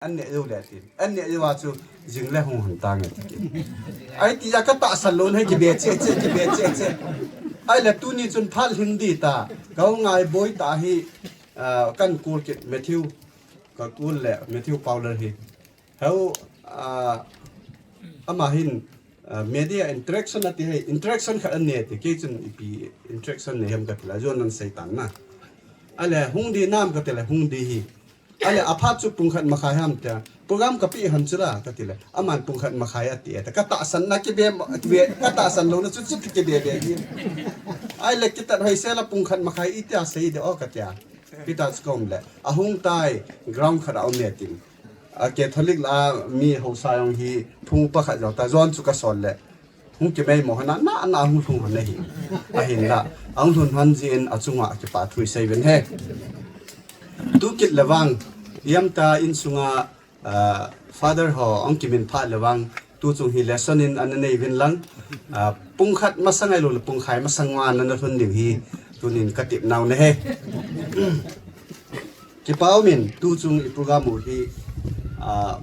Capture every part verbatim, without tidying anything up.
An neh jou le tin. An neh jou a chu jing le hung hon tange. Ai ti a ka tahsan lou na kibe che che, kibe che che. Ai le tuni chun phat lhing di ta. Ka ngai boi ta hi, ah, kan kul kit Matthew. Ka kul le Matthew Paula hi. Heu, ah, ama hin, ah, media interaction ati hi, interaction khat an nei ti, kei chun ipi interaction nei ham ka ti la, John an sei tan na. Ale, hung di nam ka ti le, hung di hi. Ale, aphat chu pung khat makhai ham tia, program ka pi ham chu la, ka ti le, aman pung khat makhai ati, ati, ka tahsan na kibe, kibe, ka tahsan lou na chu chu kibe be hi. Ale, kitat hoi se la pung khat makhai i tia sei de o ka tia. Kitat chu ka um le, ahung tai, ground khat a um e tin. A Catholic la mi hausa jong hi phung pakhat jong ta John chu ka sol le. Hung kimei mo hana na na hung lhung hana hi. Ahin la. Ahung lhun han jin achunga kipa thu i sei ven he. Tu kit le vang. Iam ta insunga, ah, Father ho hung kimin phat le vang. Tu chung hi lesson in ana nei vin lang. Ah, pung khat masang ai lo le pung khai masang wa na na lhun diu hi. Tunin ka tip nau na he. Kipa umin, tu chung i program u hi, ah,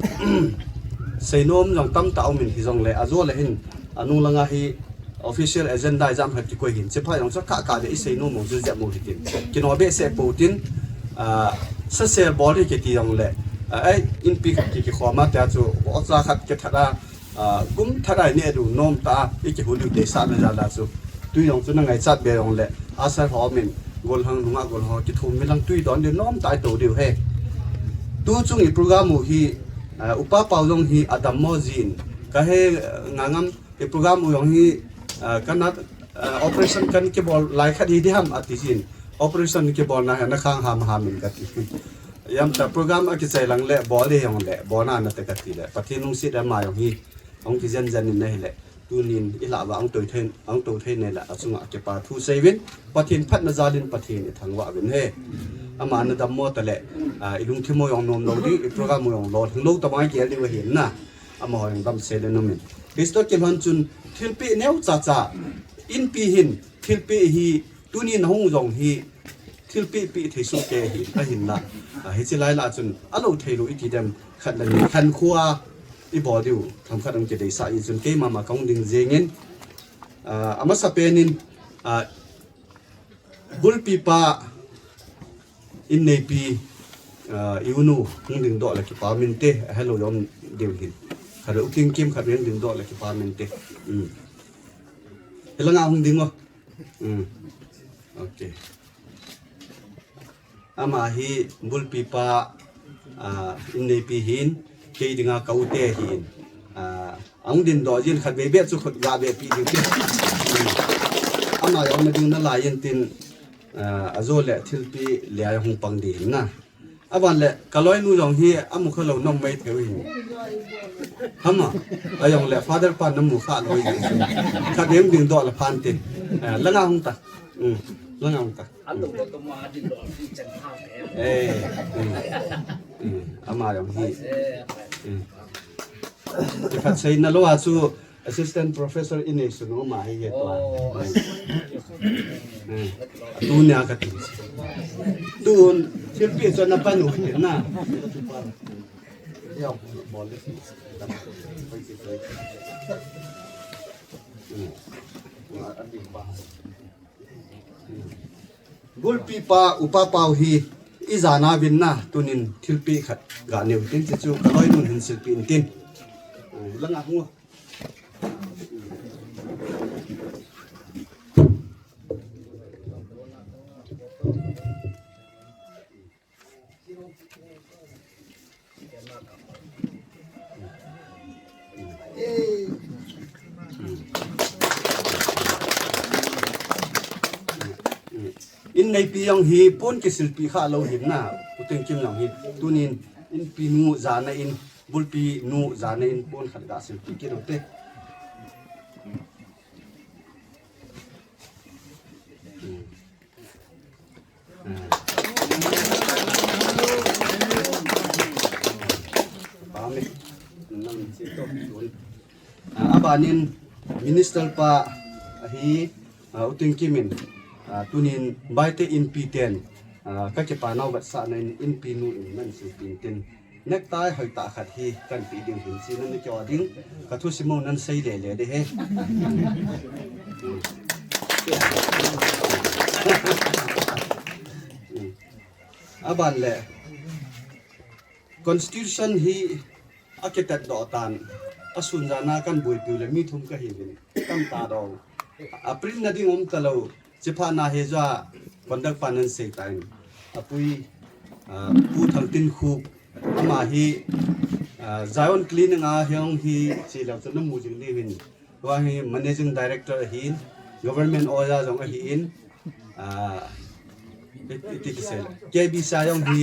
seinom jong tamtah umin hijong le, ajo le hin, anung langa hi official agenda jam khat kikoi hin, chipha jong chu ka ka le i seinom mo ju jam mo hitin. Kino be se po tin, ah, sa sel bol hi kiti jong le, ah, ai, inpi khat ki kikhoma tia chu, ocha khat kithat a, Ah, kum tharai ne du nom ta, i kihul diu te sa na ja la chu. Tui jong chu na ngaichat be jong le, a sar ho min, gol hang nunga gol ho, kithum mi lang tui don diu nom ta i to diu he. Tu chung i program u hi, ah, upa pau jong hi adam mo jin. Ka he, ah, ngangam, i program u jong hi, ah, kana, ah, operation kan kibol lai khat hi di ham ati jin. Operation kibol na he na khang ham ham min ka ti. Yam ta program a kichai lang le bol hi jong le, bol na na te ka ti le. Pathen lungset le ma jong hi. Hung kijen jen in na hi le, tunin i lah va hung toi thei, hung to thei ne le, achunga kipa thu sei vin, Pathen phatna jalin Pathen i thangvah vin he. Ama na dam mo ta le, ah, i lungthim mo jong nom lo di, i program mo jong lo, thang lo ta bang i kel di va hin na. Ama ho jong dam se le nom in. Kristo kilhon chun, thilpeh neo cha cha, inpi hin, thilpeh hi, Tuni na hung jong hi thilpeh peh thei soh te hi ahin la. Ah, hichi lai la chun a lo thei lo i ti dem khat le ni khan khua i bol diu tham khat ang kideisah i chun keima ma ka hung ding jeng in, ah, amasa pen in, ah, bulpi pa in neipi, ah, i u nu hung ding doh le kipa min te, hello jom diu hin. Khat u ting kim khat hung ding doh le kipa min te. Um. Hilanga hung ding o. Um. Okay. Ama hi bulpi pa, ah, in neipi hin, kei dinga ka u te hin. Ah, ang din doh jin khat vei be chu khut ga be pi ding ke. Um. Ama jong na ding na lai in tin, ah, ajo le thilpeh le a hung pang din na. Aban le, ka loinu jong hi, amu kha lo nom mai thei u hi. Hama, a jong le, Father pa na mu kha lo hi. Kha dem ding doh la phan te. Eh, langa hung ta. Um, langa hung ta. Eh, um, um, ama jong hi. Um. Khat sei na lo a chu, Assistant Professor in ei sunu ma hi he tua. Oh. Eh, eh, tu nia ka ti. Tun, thilpeh chu na pa nu hi na. Bulpi pa, upa pau hi, i jana vin na, tunin thilpeh khat ga neu tin, ti chu, ka loinun hin silpeh in tin. Langa hung o. In neipi jong hi pon kisilpeh kha lo hin na, U Tengkim jong hi, tunin inpi nu jana in, bulpi nu jana in pon khat ga silpeh kit u te. Ah, abanin minister pa ahi, ah, U Tengkim in, ah, tunin Baite inpi ten, ah, ka kipa nau vetsahna in inpi nu in nan silpeh in tin. Necktie hoitah khat hi kahin pe ding hin, chi nan kio ding, ka thusim u nan sei lele ding ahi. Aban le, Constitution hi akitetdoh tan, asun jan a kahin boipiu le mi thum kahiuvin, tamtah dong. A print na ding um talou, chiphat na hi jua conduct pa nan sei tan. Apui, ah, Pu Thangtinkhup, ama hi, ah, Zion Clinic a hiong hi, chi lou chu namu jing diuvin. Tua hi Managing Director ahin, Government Oja jong ahin, ah, iti, iti kisei le, K B C a jong hi,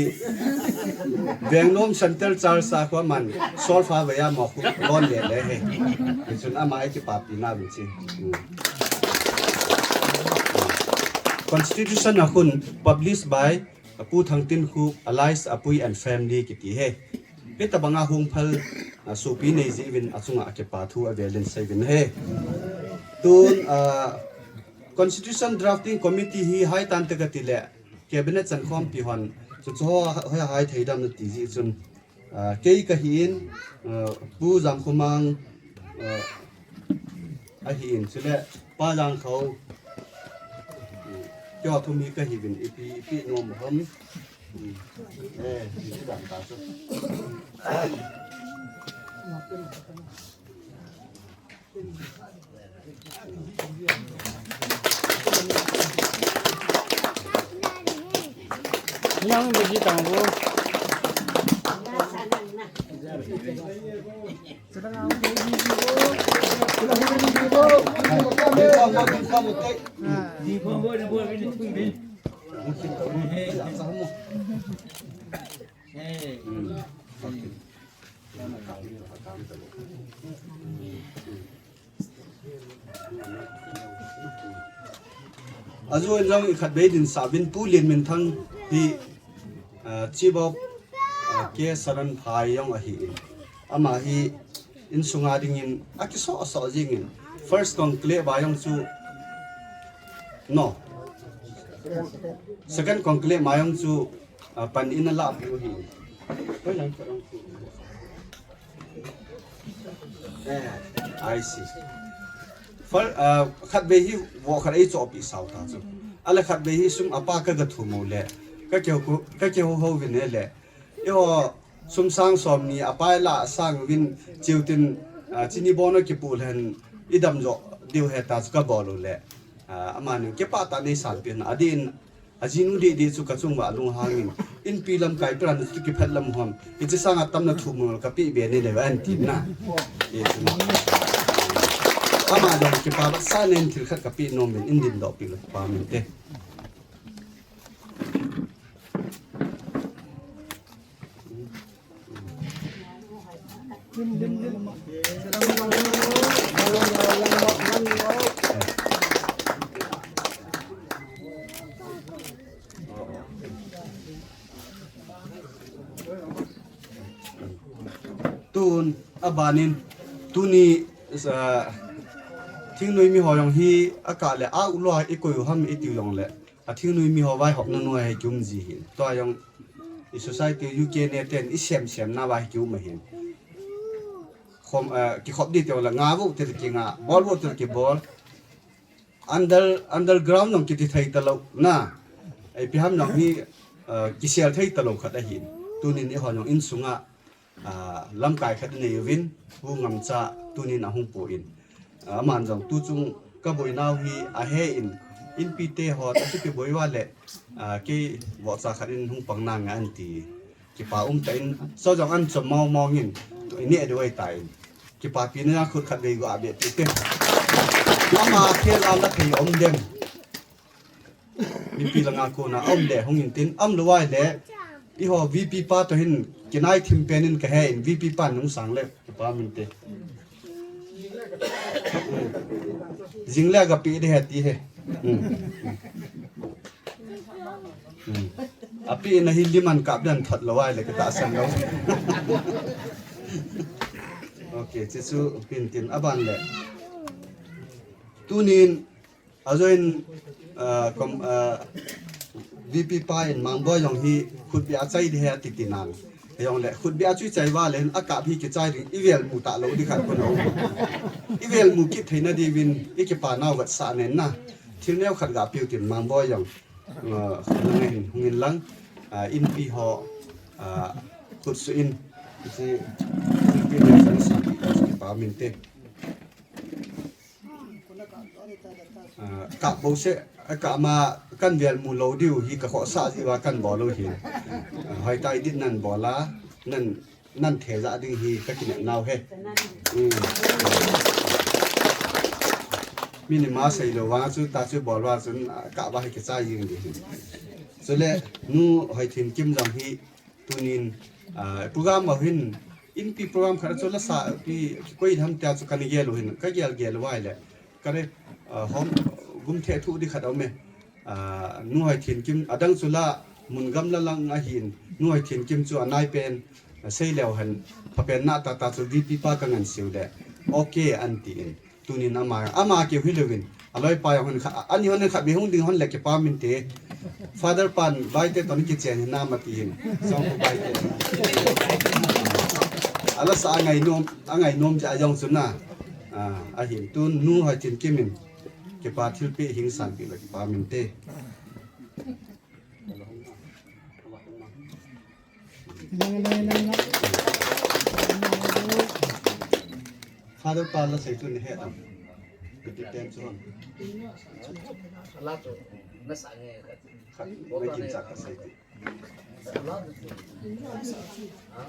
Vengnom Central Church a khu aman, solfa ve a mo khu, lon lele ahi. Hichun ama hi kipapi na vin chi. Hmm. Constitution a khun, published by Pu Thangtinkhup, alias Apui and family kiti ahi. Hitabanga hung phal, ah, sopi nei jeh uvin achunga kipa thu avel in sei uvin ahi. Tun, ah, Constitution Drafting Committee hi hai tan te kati le, Cabinet chankhompi hon, chu chu ho, ho hai thei dam nati jeh chun, ah, kei kahin, ah, Pu Jamkhomang, ah, ahin, chule Pa Jangkhou, kio thum hi kahiuvin, ipi, ipi nom ham. Eh, ipi dan ta chu. Yang bagi tang bu. Ajoh in jong i khatvei dinsah uvin Pu Lianminthang hi, ah, Chief of, ah, K Saranphai jong ahin. Ama hi insunga dingin akisoh soh jingin. First conclave a jong chu, no. Second conclave a jong chu, ah, pan in alah piu ahi. Hoi lang khat jong chu. Eh, I see. Fir-, ah, khatvei hi vohkhat eichohpeh sao ta chu. Ahile khatvei hi sum apa kaga thum u le, kakihou, kakihou hou uvin ahile, eiho sum sang somni apa ilah sang uvin, chuteng, ah, chini bon akipoh lhon idam jo diu ahi ta chu kabol u le, ah, amani kipah tah in eisanpeh na, adeh in, ajinu didi chu kachung uva lunghang in, inpi lamkai pran chu kiphet lam ham. Hiche sanga tamna thum u kapeh be ni le van tin na. Ama jong kipah sah in thil khat kapeh nom in, in dimdoh peh le pa min te. Tun, abanin, tuni, ah, thingnoi mi ho jong hi, akah le, a u lou a ikoi u ham itiu jongle, a thingnoi mi ho vaihopna noi hi kium ji ahin. Tua jong, i society U K na ten, i semsem na vai kium ahin. Khom, ah, kikhop di teu le, nga vo te kinga, bol vo te kibol. Under, underground jong kiti thei talou na. Ipi ham jong hi, ah, kisel thei talou khat ahin. Tunin eiho jong insunga, ah, lamkai khat inei uvin, Pu Ngamcha tunin ahung pui in. Ah, aman jong tuchung kaboinau hi ahe in, inpi te ho, achu kiboi uva le, ah, kei vohcha khat in hung pang nange anti. Kipa um tah in, so jong an chom mong mong in, ineh diu ahitai. Kipapi na khut khatvei go abeh peh te. Ama khel a la thei um dem. Mipi langa kona um le hung in tin, um lou vai le, eiho V P pa toh hin kinai thim pen in kahe in, V P pa nung sang le, kipa min te. Jing le aga pe de he ti he. Hmm. Hmm. Api na hi liman kap dan thot lou vai le ka ta san lou. Okay, chichu pin tin aban le. Tunin ajoin, ah, kom, ah, V P pa in Mangboi jong hi khutbeh achai di he ati ti nan. Hijong le, khutbeh a chu i chai uva le, a kap hi kichai ding, i vel mu talou ding khat kon a um. I vel mu kit theina diuvin, i kipa nau vetsah nen na. Thil neo khat ga piu tin Mangboi jong. Ah, hung in, hung in lang. Ah, inpi ho, ah, khut suh in. Hiche, inpi neo khat sa, kipa min te. Ah, kap bou seh, ah, kap ma kan vel mu lou diu hi ka khohsah jeh uva kan bol lou hi. Ah, hoitah in nan bol a, nan, nan thejah ding hi ka kinep nau hi. Hmm. Mi ni ma sei lou vang chu ta chu bol uva chun, ah, kap uva hi kichai jing ding hi. Chule, Nu Hoithinkim jong hi, Tunin, ah, program a hin, inpi program khat a chu lasa pi kikoi ham tia chu kana gel u hin, ka gel gel uva ahile. Ka re, ah, hom, gum the thu di khat a um e. Ah, Nu Hoithinkim, adang chu la, mun gamla lang ahin, Nu Hoithinkim chu anai pen, ah, sei leu hen, pha pen na ta ta chu V P pa ka ngan siu le. Okay, an ti in. Tunin ama, ama keu hilouvin. Aloi pa jong hon kha, ani hon kha bi hung ding hon le kipa min te. Father pan Baite ton kichen hin nama ti hin. Song ko Baite. Ala sa angai nom, angai nom ja jong suna. Ah, ahin tun Nu Hoithinkim in. Kipa thilpeh hing sanpeh le kipa min te. Father pa la sei chu ni he tam. Kiti pen chu hon. La chu na sa nge. Khat, na kin cha ka sei ti. La chu. Ha?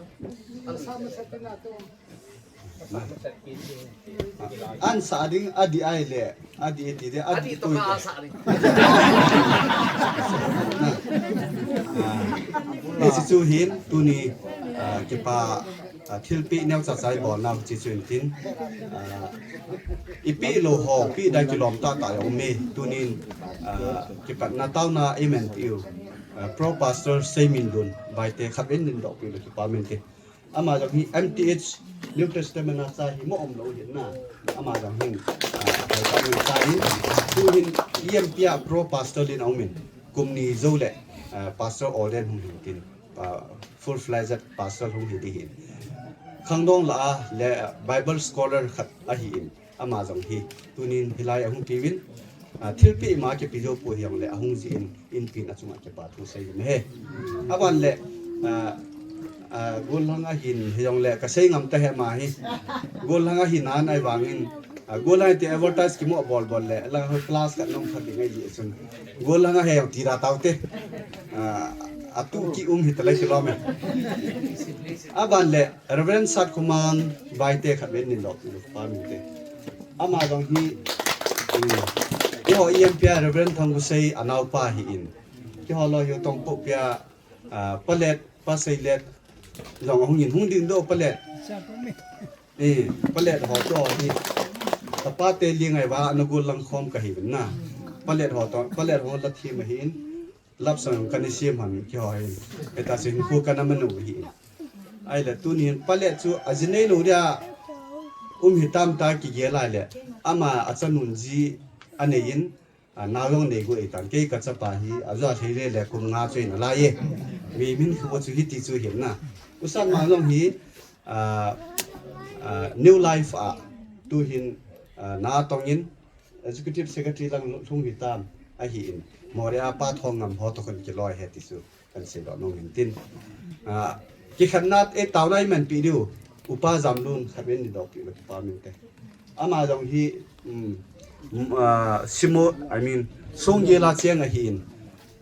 Al sa ma sa na to. An sa ding a di ai le, a di ti de, a di to ka sa ding. Ah, hiche chu hin tuni, ah, kipa, ah, thilpeh neo cha chai bol nau hiche chu hin tin. Ah, i peh lou ho, peh dai kilom tah tah jong um e, tunin, ah, kipatna taona amen peh u. Ah, Pro Pastor Seiminlun, Baite khat in din doh peh le kipa min te. Ama jong hi M T H New Testament a cha hi mo um lou hin na. Ama jong hin, ah, Bible in cha hin. Tu hin E M P a pro pastor in a um in. Kum ni jou le, ah, pastor ordain hung hin tin. Ah, full-fledged pastor hung hi di hin. Khangdong la a le Bible scholar khat ahi in. Ama jong hi, tunin hilai ahung piuvin, ah, thilpeh ma kipe jou pou hijongle ahung jin, inpin achunga kipa thu sei in he. Aban le, ah, ah, gollhang ahin hijongle kasei ngam ta he ama hi. Gollhang ahin ahi vangin, ah, gollhang ti advertise kimu bol bol le, la ho class ka nom kha ding ahi jeh chun. Gollhang ahi jong ti da tau te. Ah, atu ki um hi ta le kilom e. Aban le, Reverend Satkhomang Baite khat ven nin lou, pa min te. Ama jong hi, um, eiho E M P a Reverend Thangusei anao pa hi in. Keiho loi hi Tongpoh pia, ah, Palet, Pa Seilet, jong ahung in hung ding doh Palet. Eh, Palet ho to hi. Tapa te li ngai va na gollhang khom ka hi vin na. Palet ho to, Palet ho la thi ma hi in. Love song kana sem hon keiho hin. Hita chu hinkho kana manu hi. Ahile tunin Palet chu aji nei lou dia um hitam ta kigel ahile. Ama achanun ji anei in, a, nao jong nei gu ei tan. Kei kachapa hi, ajo a thei le le kum nga chu in alai e. Mi min khu chu hiti chu hin na. U Satmang jong hi, a, a, New Life a, tu hin, a, na tong in, Executive Secretary lang lhung hitam ahi in, Moreh a Pa Thongngam ho to kan kiloi he ti chu kan seidoh nom hin tin. Ah, kikhenna e taona i manpi diu, Upa Jamlun khat ven ni doh pi ma pa min te. Ama jong hi, um, um, ah, Simo, I mean, Songgel a cheng ahi in,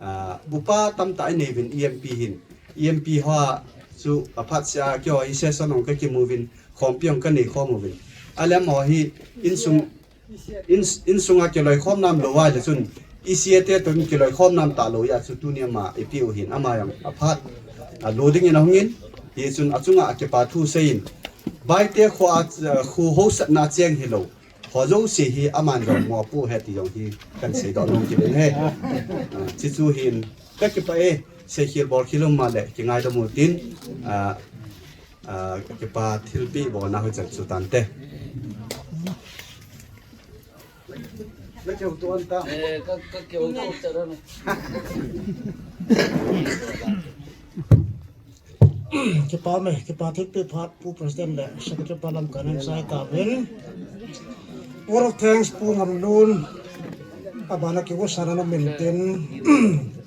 ah, upa tamtah i nei uvin E M P hin, E M P ho chu aphat sia keiho hi session hong ka kimu uvin, khompi hong ka nei khom uvin. Alem ho hi insung In, insunga kiloikhom nam lou a le chun, E C A te toh kiloikhom nam talou a chu tuni ama ipi u hin ama jong aphat, a, lo ding in ahung in, hichun achunga akipa thu sei in, Baite kho a, a, kho hausatna cheng hilou, ho jouse hi aman jong mopo he ti jong hi kan seidoh nom kit in he. A, chuchu hin ka kipah e, seikhel bolkhel um ma le kingaidam u tin, a, Ah, kipa thilpeh bolna hoi chan chu tante. Na keu to anta. Eh, ka, ka keu to chara na. Kipa me, kipa thilpeh phat Pu President le Secretary pa lamkai in sei tauvin. Word of thanks Pu Ngamlun, abana kigo sana na min tin,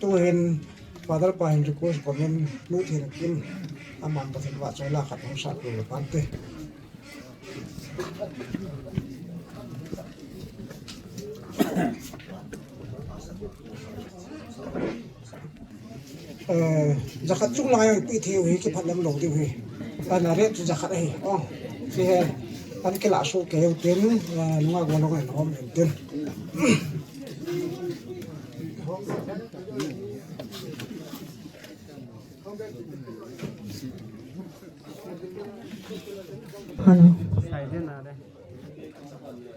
tuhin Father pa hin request komin nu thin kim, aman Pathen vahchoila khat hung sah peh le pante. Eh, jakhat chung lai pi thei u hi kiphat lem lou diu hi. Ana re chu jakhat ahi. Oh, si he. An kila su ke u tin, eh, nunga go lo ngai hom tin. Hello.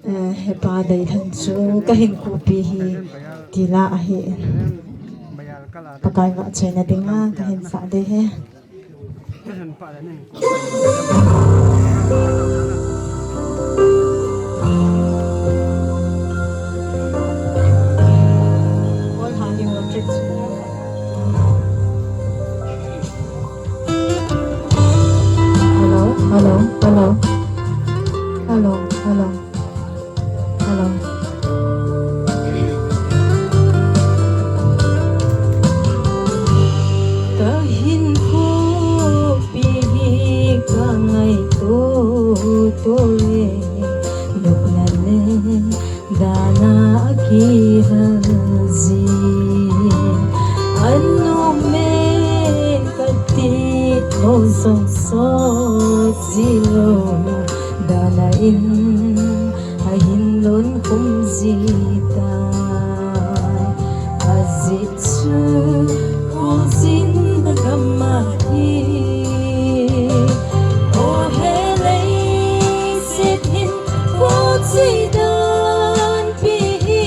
Eh, hepa Deilhen chu kahin kupi hi tila ahi. Pakai vahchoina dinga kahin sah ding ahi. Hello, hello, hello. Hello, hello. Hello. Kahin kupi hi kangaito to e, nopna le dana akihal jin. Anom e kati ho jong sot jilou, dana in ahin lhun khum jitai. Ajeh chu khuljin gam ahi. O he leiset hin khuljin dan pi hi,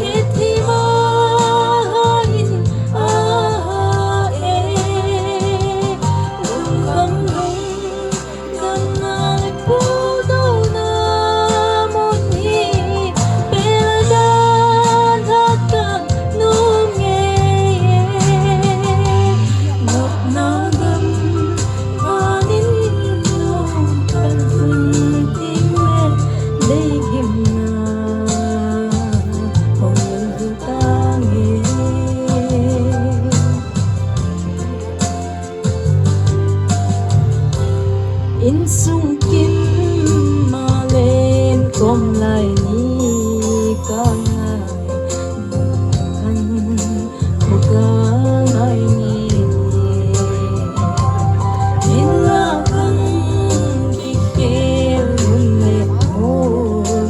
hethem ahin a e. Lungkham lungdamna le pudouna mun hi, peldan hatah nom ngei e. Nopna gam vanin nung kalhun ting le, leigimna hung tange. Insung kim malen kom lai ni kangai, kan Muka ngai ni, in la kang kikhel un le mo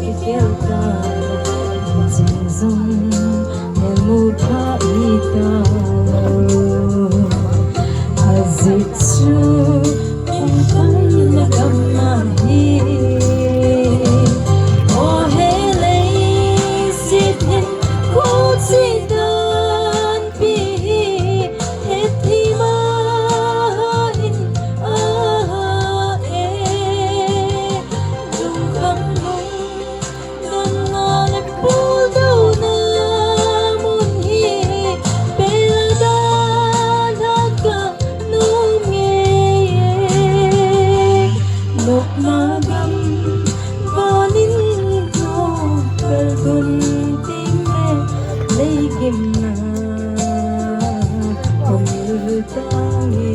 kikhel ta, jin jong ne mu pha i ta lo. Ajeh chu kong kang na gam ahi. O he leiset hin khuljin dan pi hi, hethem ahin a e. Lungkham lungdamna le pudouna mun hi, peldan hatah nom ngei e. Nopna gam vanin nung kalhun ting le, leigimna hung tange.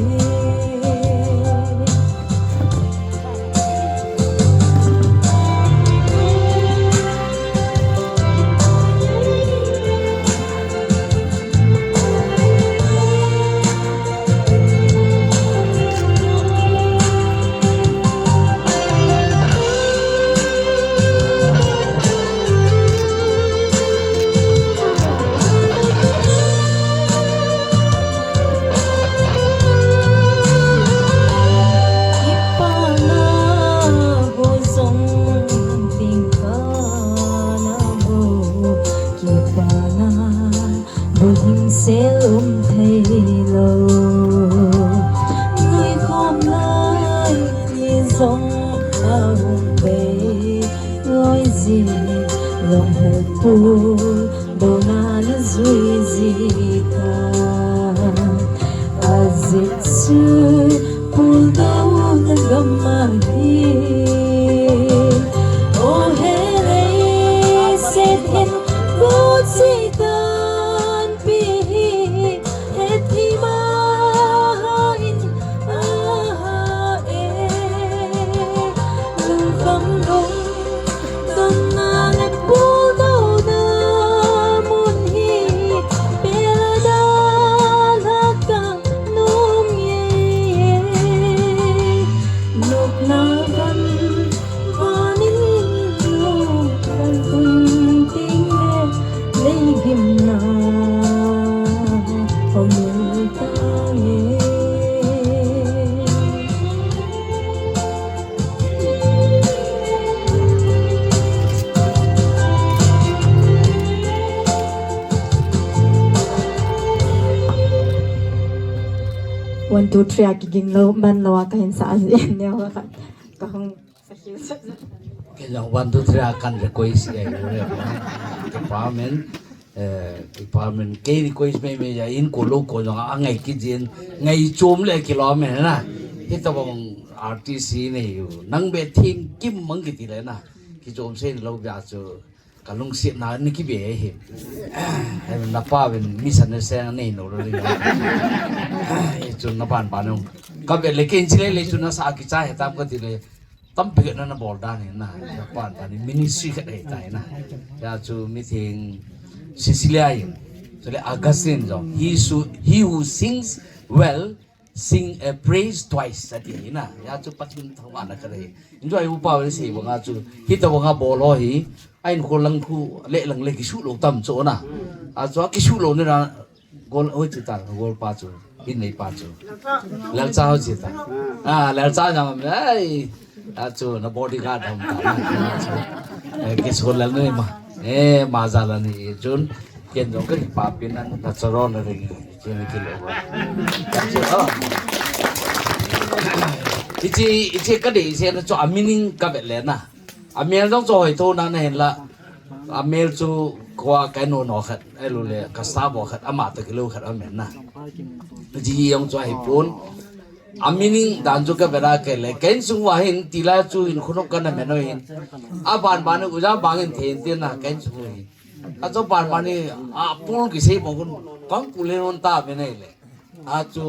Kipana ho jong ting kana mo, kipana bu hing sel um thei lo. Nui khom lai ni jong a hung bei loi ji, long hel pu do na na jui ji ta. Ajeh chu Kamahi, o hele, sethin, ko sitan pihi, hethima in, aha e, lukam dong, dong na le pu dong na mun hi, pela da la kang nung ye. Nopna van, vanin nopna van, ting le leigimna om ta nge. One, two, three a kigin lou, ban lou a kahin sa ahi, neo ka, ka hung sa hiu sa. Kei jong one, two, three a kan request ahi, department, eh, department, kei request mei mei ja, in ko lou ko jong a ngai kijin, ngai chom le kilom e na. Hitabang artist hi nei u, nang be thim kim mang kiti le na. Kichom sei lou bia chu. Ka lungsetna ni kibe hi. Ai, na pa ben misunderstand nei no lo le. Ai, chu na ban ban no. Ka be le ken chile le chu na sa kicha he tam ka ti le. Tampi na na bol dan hi na. Na ban ban ni ministry ka dei tai na. Ya chu meeting Cecilia in. Chu le Augustine jong. He su-, he who sings well sing, eh, praise twice, ati hi na. Ya chu Pathen thangvahna ka dei. Enjoy upa vel sei banga chu. Hitabanga bol ho hi. A in kho lang khu le lang le kisu lou tam chu na. A chu a kisu lou ni na gol hoi chi ta, gol pa chu. In nei pa chu. Lalcha hoi chi ta. A, Lalcha jang am ai. A chu na bodyguard ham ta. Eh, kisu lal ni ma. Eh, ma ja la ni chun. Ken jong ka pa pin an na charo na ring. Kini kilo. Hiche, hiche ka dei se na chu a meaning ka vet le na. A mel jong chu hoi tho na na hen la. A mel chu kwa ka no no khat, ai lo le ka sa bo khat, ama ta kilo khat a men na. Hiche jong chu ahi pon. A meaning dan chu ka vet a ke le. Ken sung wa hin ti la chu in khunok ka na men o hin. A ban ban u ja bang in the in ti na ken sung hin. A chu ban ban ni a pul kisei mo kun kang pul le non ta be nei le. A chu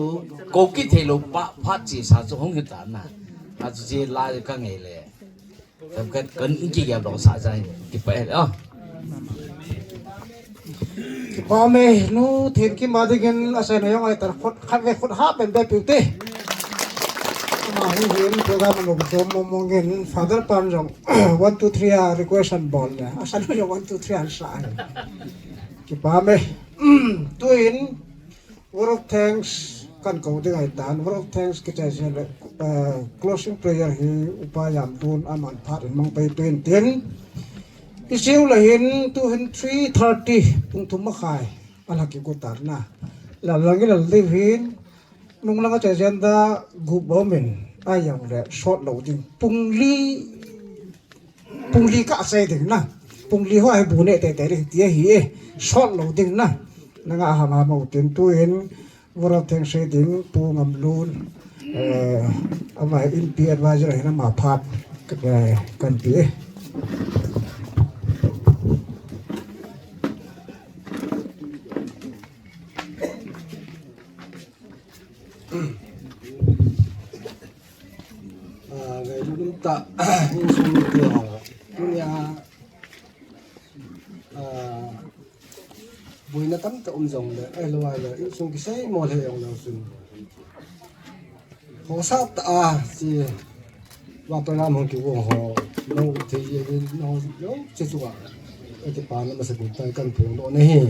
ko kithei lou pa phat chi sa chu hung hi ta na. A chu chi la ka ngei le. Kam kan kan in ki ya dong sa sa in ki pa le. Kipa me nu Thenkim a dingin a sai na jong ai tar khut khat ve khut ha pen be piu te. Ama hi hin program lo dom mo mo ngin Father Pan jong one, two, three a request an bol le. A sai na jong one, two, three an sa. Kipa me. Tuin word of thanks kan ko ding ai tan. Word of thanks kichai se le, eh, closing prayer hi Upa Yamtun aman phat in mang pai tuin tin. I siu la hin tu hin three thirty, pung thum makhai. Ala ki ko tar na. La lang la le hin nung lang a chai jen da gup bom in. Ai yang le short lo ding. Pung li Pung li ka sei ding na. Pung li ho ai bu ne te te ding ti hi e. Short lo ding na. Na nga ha ma mo tin tuin. Word of thanks sei ding Pu Ngamlun. Eh, ama in pi advisor hin ama phat. Eh, kan pi e. Ah, ngailut um tah, insung mite ho. Tunia, ah, boina tamtah um jongle, ahilou ahile, insung kisei mo le jongle chun. Hosat tah a, chi, wa pa lam hung kigong ho, lo thei ye, lo, lo, che chu wa. Ati pa na masa gun tai kan phung lo na hi.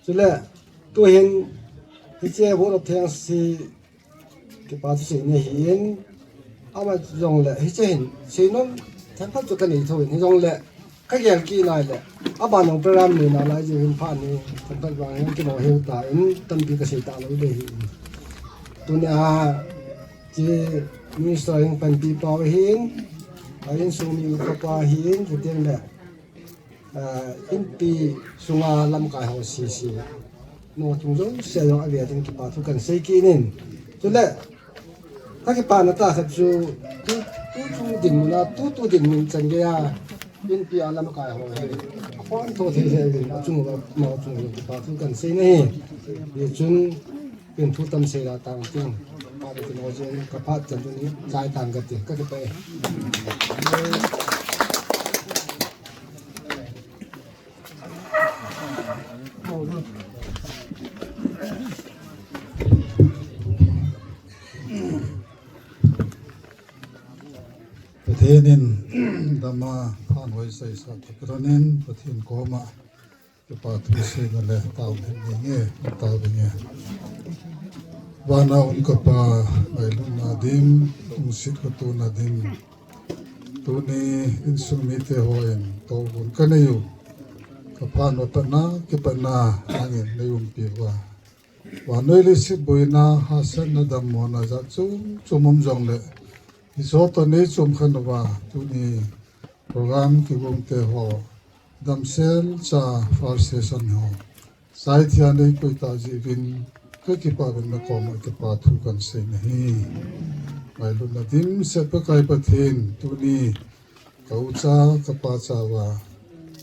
Chule, tuhin, hiche word of thanks hi, kipa thu sei ni ahin, ama jongle, hiche hin, seinom, themkhat chu ka nei tho in, hijongle, ka gel kit nai le, aban jong program nei nalai jeh hin phat ni, themkhat vang hin kino heu ta in, tampi ka sei ta lou ding ahi. Tunia, chi minister hin panpi pau ahin, a insung mi upa pa ahin, chuteng le, Ah, inpi sunga lamkai ho sese. No chung jouse jong ave ding kipa thu kan sei kit in. Chule, Kakipana tah khat chu tu, tu, tu dinmun a, tu, tu dinmun chan geiya inpi a lamkai ho hi akhon tho thei lheh uvin, achung uva, amahon achung uva kipathu kahin sei ahi. Hichun ken thu tam seila tang ting, phat tin ho jeng, kaphat chan chun chai tang kate, kakipah e. Pathen in dam a phat hoi seisa tah kilhonin Pathen koma kipathu seina le taona hin nei inge, taona inge. Vana um kapa, ngailutna dim, lungset khatona dim, tuni insung mite hon touvon kanei u, kaphat uva patna kipatna nangin nei umpi uva, vannoi leiset boina, hahsatna, dammona jat chom chom um jongle, hiche toh nei chom khen uva, tuni program kigong te ho, damsel cha first session ho saithia nei koi tah jeh uvin kakipah uvin nakoma kipathu kahin sei ahi. Ngailutna dimset Pakai Pathen, tuni ka ucha ka pacha uva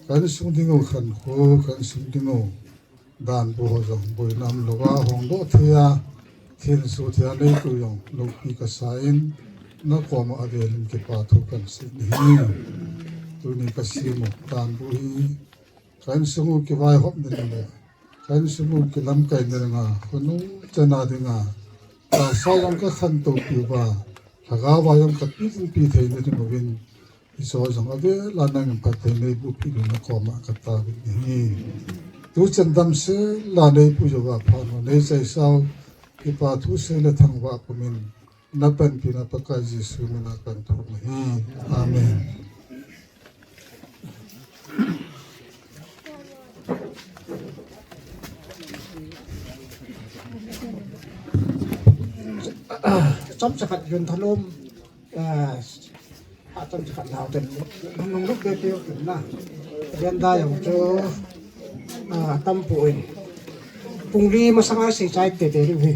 ka insung ding u khankho, ka insung ding u danbu ho jong boina umlouva hongdoh thei a, thenso thei a nei koi u jong loupi kasa in, nakoma avel in kipathu kahin sei ahi. Tuni kasem u danbu hi ka insung u kivaihopna ding le, ka insung u kilamkaina dinga, khonung chana dinga, tahsa jong kakhantou pi uva, lhagao va jong kapeh in peh theina ding uvin, hiche jong avel a nangin phatthei neiboh peh uvin nakoma kataovin ahi. Tuchan damsel a neipui uva phat ho neichaisau, kipathu sei le thangvah pumin, napanpina Pakai Jesu mina kahin thum ahi. Amen. Chomcha khat Yonthalom, ah, ah, chomcha khat lau ten, nung luk be pe na. Yanda jong chu, ah, tampon. Pung li masanga sei chai teitei ding ahi.